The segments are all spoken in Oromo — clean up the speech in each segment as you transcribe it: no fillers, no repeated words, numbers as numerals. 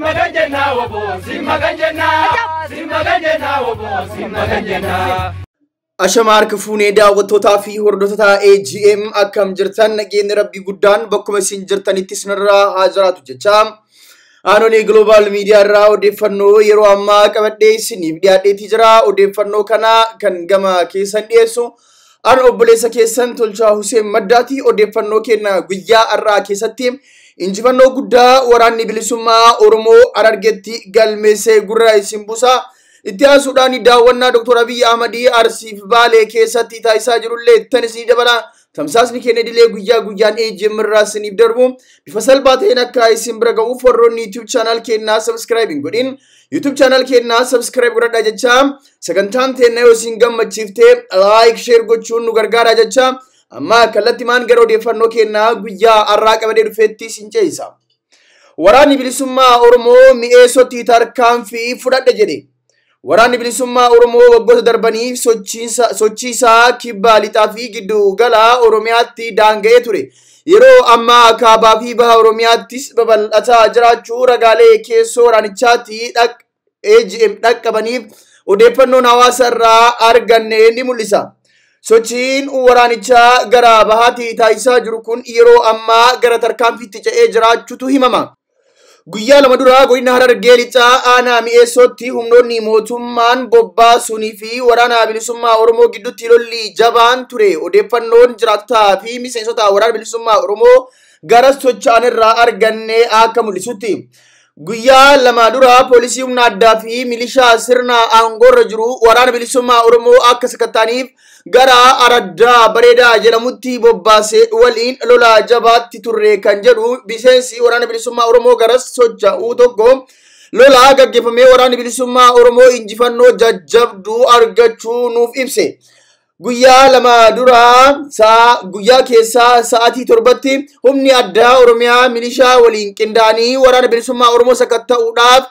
Simmaganjena wobo, simmaganjena, simmaganjena wobo, simmaganjena. Ashama harka fuunee daawwattootaa fi hordoftoota AGM akkam jirtan nageenyi rabbii guddaan bakkuma isin jirtanitti isinirraa haa jiraatu jecha. Aanolee Global Media irraa odeeffannoo yeroo ammaa qabadhee isiniif dhiyaadheetii jira. Odeeffannoo kana kan gama keessan dhiyeessu an obboleessa keessan Tolchaa Hussein Maddaati. Odeeffannoo keenya guyyaa har'aa keessatti injifannoo guddaa waraanni bilisummaa Oromoo Harargeetti galmeessee gurra isin buusa. Itti aansuudhaan daawwannaa Dr. Abiy Ahmad Arsiif Baalee keessatti taasisaa jirullee tan isinii dabala. Tamsaasni keenya idilee guyyaa guyyaan AGM irraa isiniif darbu bifa salphaa ta'een akka isin bira ga'uuf warroonni YouTube channel keenyaa subscribe hin godhin YouTube channel keenyaa subscribe godhadhaa jecha sagantaan teenya yoo isin gammachiifte like share gochuun nu gargaara jecha amma kallattimaan gara odeeffannoo keenyaa guyyaa har'aa qabadee dhufeetti isin ce'isa. Waraanni bilisummaa Oromoo mi'eessootti tarkaanfii fudhadhe jedhe. Waraanni bilisummaa Oromoo waggoota darbaniif sochii isaa kibba lixaa fi giddu gala Oromiyaatti daanga'ee ture. Yeroo ammaa kaabaa fi baha Oromiyaattis babal'ataa jiraachuu ragaalee keessoo waraanichaatti AGM dhaqqabaniif odeeffannoon hawaasa irraa arganne ni mul'isa. Sochiin waraanichaa gara bahaatti taasisaa jiru kun yeroo ammaa gara tarkaanfiitti ce'ee jiraachuutu himama. Guyyaa lama dura godina Harargee lixaa aanaa mi'eessootti humnoonni mootummaan bobbaasuunii fi waraana bilisummaa Oromoo gidduutti lolli jabaan ture. Odeeffannoon jiraattotaa fi miseensota waraana bilisummaa Oromoo gara socho'an irraa arganne akka mul'isutti. Guyyaa lama dura poolisii humna addaa fi milishaa sirna aangoorra jiru waraana bilisummaa Oromoo akka sakatta'aniif gara Araddaa Bareedaa jedhamutti bobbaasee waliin lola jabaatti turre kan jedhu miseensi waraana bilisummaa Oromoo gara socho'uu tokko lola gaggeeffamee waraanni bilisummaa Oromoo injifannoo jajjabduu argachuu nuuf ibse. Guyyaa lama dura guyyaa keessaa sa'aatii 7tti humni addaa Oromiyaa milishaa waliin qindaa'anii waraana bilisummaa Oromoo sakatta'uudhaaf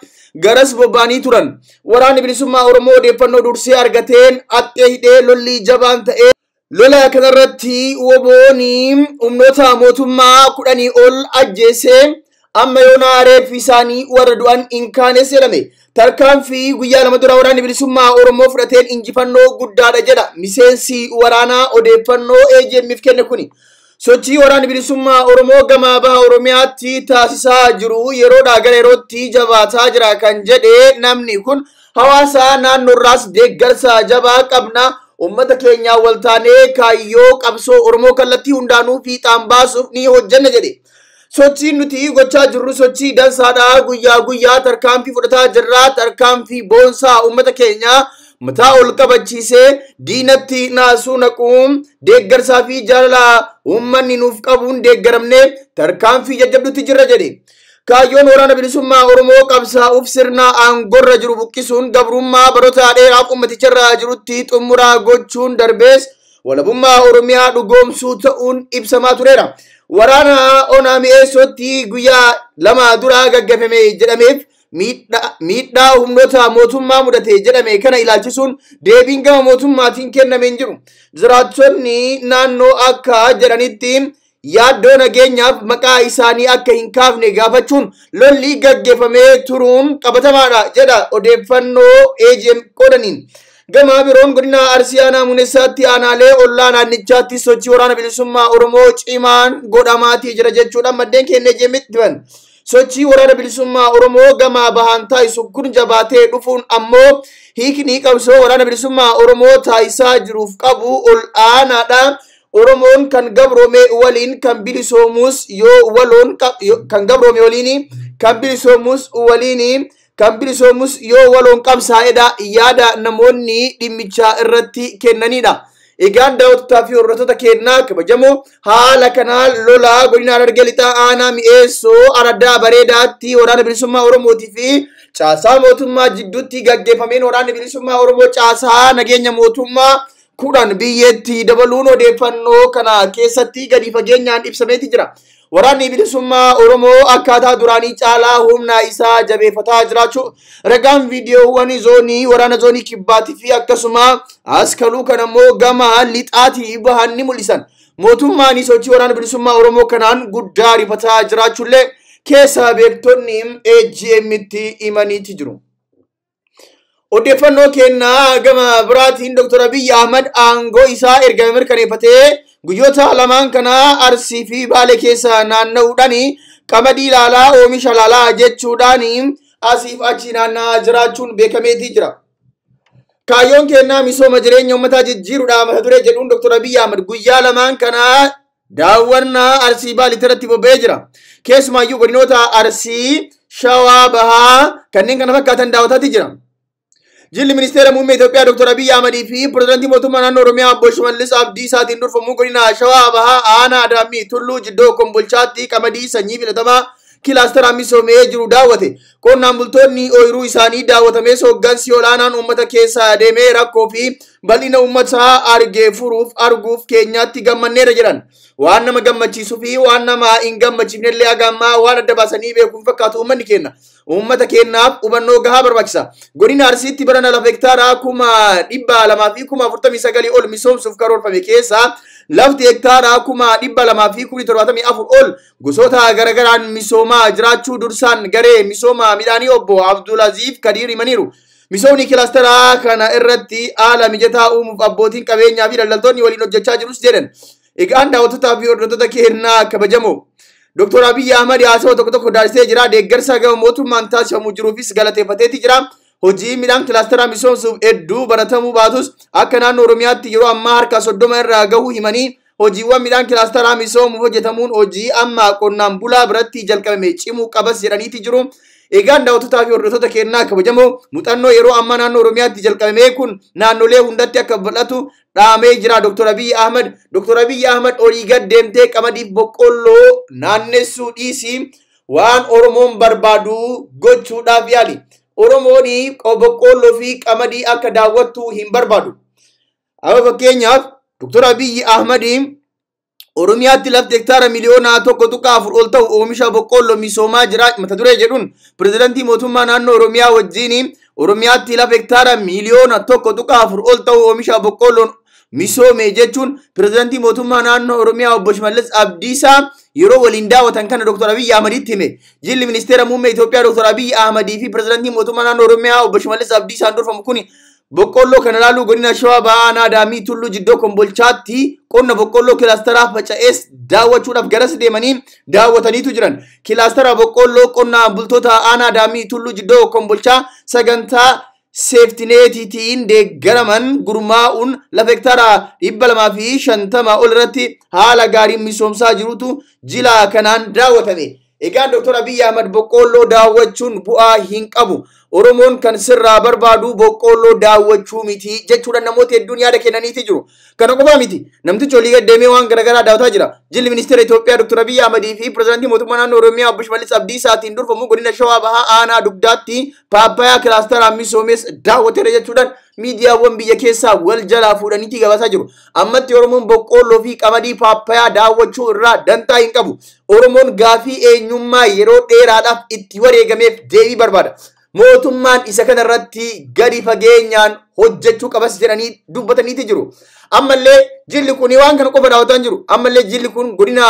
garas bobba'anii turan. Waraanni bilisummaa Oromoo odeeffannoo dursee argateen haxxee hidhee lolli jabaan ta'ee lola kanarratti wobooni humnoota mootummaa 10 ol ajjeesee amma yoona reeffi isaanii warra du'an hin kaanes jedhame. Tarkaanfii guyyaa lama dura waraanni bilisummaa Oromoo fudhateen injifannoo guddaadha jedha miseensi waraanaa odeeffannoo AGM'if kenne kuni. Sochii waraanni bilisummaa Oromoo gama baha Oromiyaatti taasisaa jiru yeroodhaa gara yerootti jabaataa jira kan jedhe namni kun hawaasa naannoorraas deeggarsa jabaa qabna. Uummata keenyaa waltaanee kaayyoo qabsoo Oromoo kallattii hundaanuu fiixaan baasuuf ni hojjenna jedhe. Sochiin nuti gochaa jirru sochii dansaadha. Guyyaa guyyaa tarkaanfii fudhataa jirra. Tarkaanfii boonsaa uummata keenyaa mataa ol qabachiisee diinatti naasuu naquun deeggarsaa fi jaalala uummanni nuuf qabuun deeggaramnee tarkaanfii jajjabduutti jirra jedhe. Kaayyoon waraana bilisummaa Oromoo qabsaa'uuf sirna aangoorra jiru buqqisuun gabrummaa baroota dheeraaf uummaticharra jirutti xumuraa gochuun darbees walabummaa Oromiyaa dhugoomsuu ta'uun ibsamaa tureera. Waraana onaa mi'eessootti guyyaa lama dura gaggeeffame jedhameef miidhaa humnoota mootummaa mudate jedhame kana ilaalchisuun deebiin gama mootummaatiin kenname hin jiru. Jiraattonni naannoo akka jedhanitti yaaddoo nageenyaaf maqaa isaanii akka hin kaafne gaafachuun lolli gaggeeffamee turuun qabatamaadha jedha odeeffannoo AGM qoodaniin. Gama biroon godina Arsii aanaa Muneessaatti aanaalee ollaa naannichaatti sochii waraana bilisummaa Oromoo cimaan godhamaatii jira jechuudhaan maddeen keenya AGM'tti himan. Sochii waraana bilisummaa Oromoo gama bahaan taasisu kun jabaatee dhufuun ammoo hiikni qabsoo waraana bilisummaa Oromoo taasisaa jiruuf qabu ol aanaadha. Oromoon kan gabroome waliin kan bilisoomus yoo waloon kan gabroome waliin kan bilisoomus waliin kan bilisoomus yoo waloon qabsaa'edha yaada namoonni dhimmicha irratti kennanidha. Egaan daawwattootaa fi hordoftoota keenyaa kabajamoo haala kanaan lola godina Harargee lixaa aanaa mi'eessoo Araddaa Bareedaatti waraana bilisummaa Oromootii fi caasaa mootummaa jidduutti gaggeeffameen waraanni bilisummaa Oromoo caasaa nageenya mootummaa 10 biyyeetti dabaluun odeeffannoo kana keessatti gadi fageenyaan ibsameeti jira. Waraanni bilisummaa Oromoo akkaataa duraanii caalaa humna isaa jabeeffataa jiraachuu ragaan viidiyoowwan zoonii waraana zoonii kibbaatii fi akkasuma askaluu kan ammoo gama lixaatii bahan ni mul'isan. Mootummaan sochii waraana bilisummaa Oromoo kanaan guddaa rifataa jiraachuullee keessaa beektonni AGM'tti himaniiti jiru. Odeeffannoo kennaa gama biraatiin Dr. Abiy Ahmad aangoo isaa erga mirkaneeffatee guyyoota lamaan kana Arsii fi Baalee keessa naanna'uudhaan qamadii ilaalaa oomisha ilaalaa jechuudhaan asiif achi naanna'aa jiraachuun beekameetii jira. Kaayyoon kennaa misooma jireenya uummataa jijjiiruudhaan mata duree jedhuun Dr. Abiy Ahmad guyyaa lamaan kana daawwannaa Arsii Baalee irratti bobba'ee jira. Keessumaayyuu godinoota Arsii, Shawaa Bahaa kanneen kana fakkaatan daawwataati jira. Jilli ministeera muummee Itoophiyaa Dr. Abiy Ahmadii fi pirezidaantii mootummaa naannoo Oromiyaa Obbo Shimallis Abdiisaatiin durfamu godina Shawaa Bahaa Aanaa Adaamii Tulluu Jiddoo Kombolchaatti qamadii sanyii filatamaa kilaasteraan misoomee jiru daawwate. Qonnaan bultoonni ooyiruu isaanii daawwatames hooggansi olaanaan uummata keessa deemee rakkoo fi bal'ina uummataa argee furuuf arguuf keenyaatti gammanneera jedhan. Waan nama gammachiisuu fi waan nama hin gammachiifnellee hagammaa waan adda baasanii beekuun fakkaatu uummanni keenya. Uummata keenyaaf hubannoo gahaa barbaachisa. Godina Arsiitti barana lafa hektaara 249,049 ol misoomsuuf karoorfame keessaa lafti hektaara 274,000 ol gosoota garagaraan misoomaa jiraachuu dursaan garee misooma midhaanii obbo Abdulaziif Kadiir himaniiru. Misoomni kilaasteraa kana irratti haala mijataa uumuuf abbootiin qabeenyaa fi daldaltoonni waliin hojjechaa jirus jedhan. Egaan daawwattootaa fi hordoftoota keenyaa kabajamoo. Dr. Abiy Ahmad haasawaa tokko tokko taasisee jira. Deeggarsa gama mootummaan taasifamu jiruufis galateeffateeti jira. Hojii midhaan kilaasteraa misoomsuuf hedduu baratamuu baatus akka naannoo Oromiyaatti yeroo ammaa harka 30 irraa gahuu himanii hojiiwwan midhaan kilaasteraa misoomuuf hojjetamuun hojii amma qonnaan bulaa biratti jalqabame cimuu qabas jedhaniiti jiru. Egaan daawwattootaa fi hordoftoota keenyaa kabajamoo muuxannoo yeroo ammaa naannoo Oromiyaatti jalqabame kun naannolee hundatti akka bal'atu dhaamee jira Dr. Abiy Ahmad. Dr. Abiy Ahmad olii gad deemtee qamadii boqqolloo naannessuu dhiisii waan Oromoon barbaadu gochuudhaaf yaali. Oromoon boqqolloo fi qamadii akka daawwattu hin barbaadu. Amma fakkeenyaaf Dr. Abiy Ahmad Oromiyaatti lafti hektaara miliyoona 1.4 ol ta'u oomisha boqqolloo misoomaa jira mata duree jedhuun pirezidaantii mootummaa naannoo Oromiyaa wajjin Oromiyaatti lafa hektaara miliyoona 1.4 ol ta'u oomisha boqqolloon misoome jechuun pirezidaantii mootummaa naannoo Oromiyaa obbo Shimallis Abdiisaa yeroo waliin daawwatan kana Dr. Abiy Ahmaditti hime. Jilli ministeera muummee Itoophiyaa Dr. Abiy Ahmadii fi pirezidaantii mootummaa naannoo Oromiyaa obbo Shimallis Abdiisaan durfamu kuni boqqolloo kana ilaaluu godina Shawaa Bahaa Aanaa Adaamii Tulluu Jiddoo Kombolchaatti qonna boqqolloo kilaasteraa faca'ees daawwachuudhaaf garas deemanii daawwataniitu jiran. Kilaastera boqqolloo qonnaan bultoota Aanaa Adaamii Tulluu Jiddoo Kombolchaa sagantaa seeftineetiitiin deeggaraman gurmaa'uun lafa hektaara 250 ol irratti haala gaariin misoomsaa jirutu jila kanaan daawwatame. Egaan Dr. Abiy Ahmad boqqolloo daawwachuun bu'aa hin qabu. Oromoon kan sirraa barbaadu boqqolloo daawwachuu miti jechuudhaan namoota hedduun yaada kennaniiti jiru. Kana qofaa miti. Namtichi olii gad deemee waan garaagaraa daawwataa jira. Jilli ministeera Itoophiyaa Dr. Abiy Ahmadii fi pirezidaantii mootummaa naannoo Oromiyaa Obbo Shimallis Abdiisaatiin durfamu godina Shawaa Bahaa Aanaa Dugdaatti paappayaa kilaasteraa misoomes daawwateera jechuudhaan miidiyaawwan biyya keessaa wal jalaa fuudhaniiti gabaasaa jiru. Ammatti Oromoon boqqolloo fi qamadii paappayaa daawwachuu irraa dantaa hin qabu. Oromoon gaafii eenyummaa yeroo dheeraadhaaf itti wareegameef deebii barbaada. Mootummaan isa kanarratti gadi fageenyaan hojjechuu qabas jedhanii dubbataniiti jiru. Ammallee jilli kun waan kana qofa daawwataa hin jiru. Ammallee jilli kun godina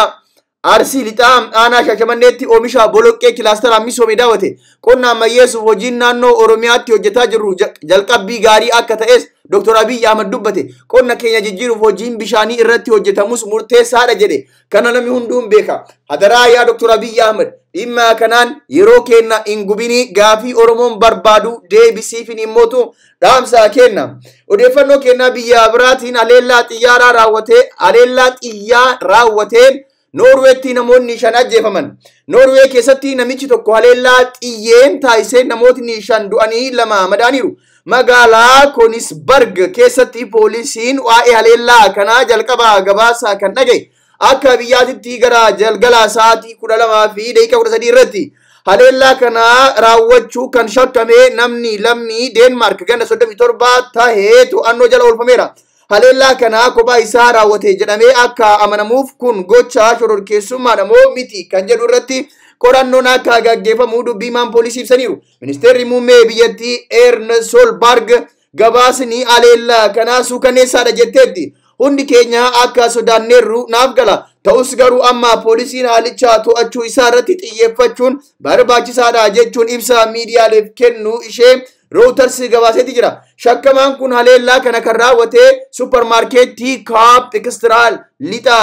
Arsii Lixaa Aanaa Shaashamanneetti oomisha boloqqee kilaasteraan misoome daawwate. Qonna ammayyeessuuf hojiin naannoo Oromiyaatti hojjetaa jirru jalqabbii gaarii akka ta'es Dr. Abiy Ahmad dubbate. Qonna keenya jijjiiruuf hojiin bishaanii irratti hojjetamus murteessaadha jedhe. Kana namni hunduun beeka. Hadaraa yaa Dr. Abiy Ahmad dhimma kanaan yeroo kenna hin gubinii gaafii Oromoon barbaadu deebisiifin himmootu dhaamsa kenna. Odeeffannoo kennaa biyya biraatiin haleellaa xiyyaaraa raawwatee haleellaa xiyyaa raawwateen Noorweetti namoonni 5 ajjeefaman. Noorwee keessatti namichi tokko haleellaa xiyyeen taasisee namootni 5 du'anii 2 madaaniiru. Magaalaa Konisberg keessatti poolisiin waa'ee haleellaa kanaa jalqaba gabaasa kan dhagaye. Akka biyyaatitti gara jalgala sa'aatii 12:13 irratti haleellaa kana raawwachuu kan shakkame namni lammii Deenmaark ganda 37 tahee to'annoo jala oolfameera. Haleellaa kana kophaa isaa raawwate jedhamee akka amanamuuf kun gocha shororkeessummaadha moo miti kan jedhu irratti qorannoon akka gaggeeffamu dubbii himaan poolisii ibsaniiru. Ministeerri muummee biyyattii Ern Solberg gabaasni haleellaa kanaa suukaneessaadha jetteetti. Hundi keenya akka sodaanneerru naaf gala. Ta'us garuu amma poolisiin haalicha to'achuu isaa irratti xiyyeeffachuun barbaachisaadha jechuun ibsa miidiyaaleef kennu ishee Reuters gabaaseeti jira. Shakkamaan kun haleellaa kana kan raawwate suppermaarkeettii Kaap Ekstiraal lixa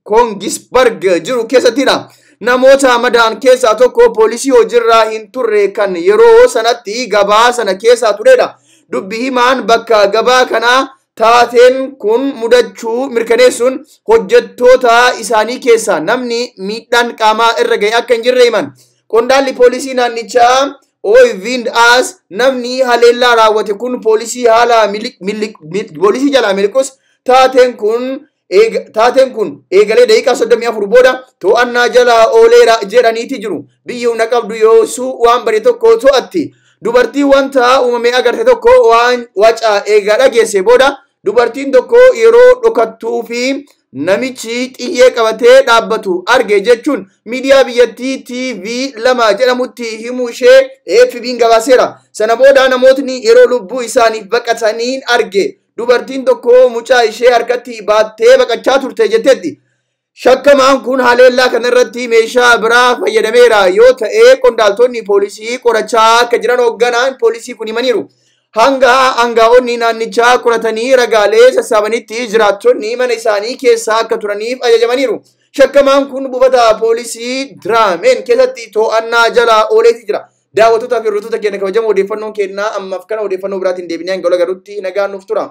Koongisbarg jiru keessattidha. Namoota madaan keessaa tokko poolisii hojiirra hin turre kan yeroo sanatti gabaa sana keessa turedha. Dubbi himaan bakka gabaa kanaa taateen kun mudachuu mirkaneessuun hojjettoota isaanii keessaa namni miidhaan qaamaa irra ga'e akka hin jirre himan. Qondaalli poolisii naannichaa Oyvind As namni haleellaa raawwate kun poolisii haala poolisii jalaa miliqus taateen kun eegalee daqiiqaa 34 booda to'annaa jala ooleera jedhaniiti jiru. Biyyi humna qabdu yoosuu waan bare tokko to'atti. Dubartiin wanta uumame agarte tokko waan waca eegaa dhageesse booda dubartiin tokko yeroo dhokattuu fi namichi xiyyee qabatee dhaabbatu arge jechuun miidiyaa biyyattii TV 2 jedhamutti himuu ishee AFP'n gabaaseera. Sana booda namootni yeroo lubbuu isaaniif baqataniin arge. Dubartiin tokko mucaa ishee harkatti baattee baqachaa turte jetteetti. Shakkamaan kun haleellaa kanarratti meeshaa biraa fayyadameera yoo ta'e qondaaltonni poolisii qorachaa akka jiran hoogganaan poolisii kun himaniiru. Hanga aangaa'onni naannichaa qoratanii ragaalee sassaabanitti jiraattonni mana isaanii keessa akka turaniif ajajamaniiru. Shakkamaan kun buufata poolisii Diraameen keessatti to'annaa jala ooleeti jira. Daawwattootaa fi hordoftoota keenya kabajamoo, odeeffannoon kennaa ammaaf kana. Odeeffannoo biraatiin deebinee hanga garuutti nagaan nuuf tura.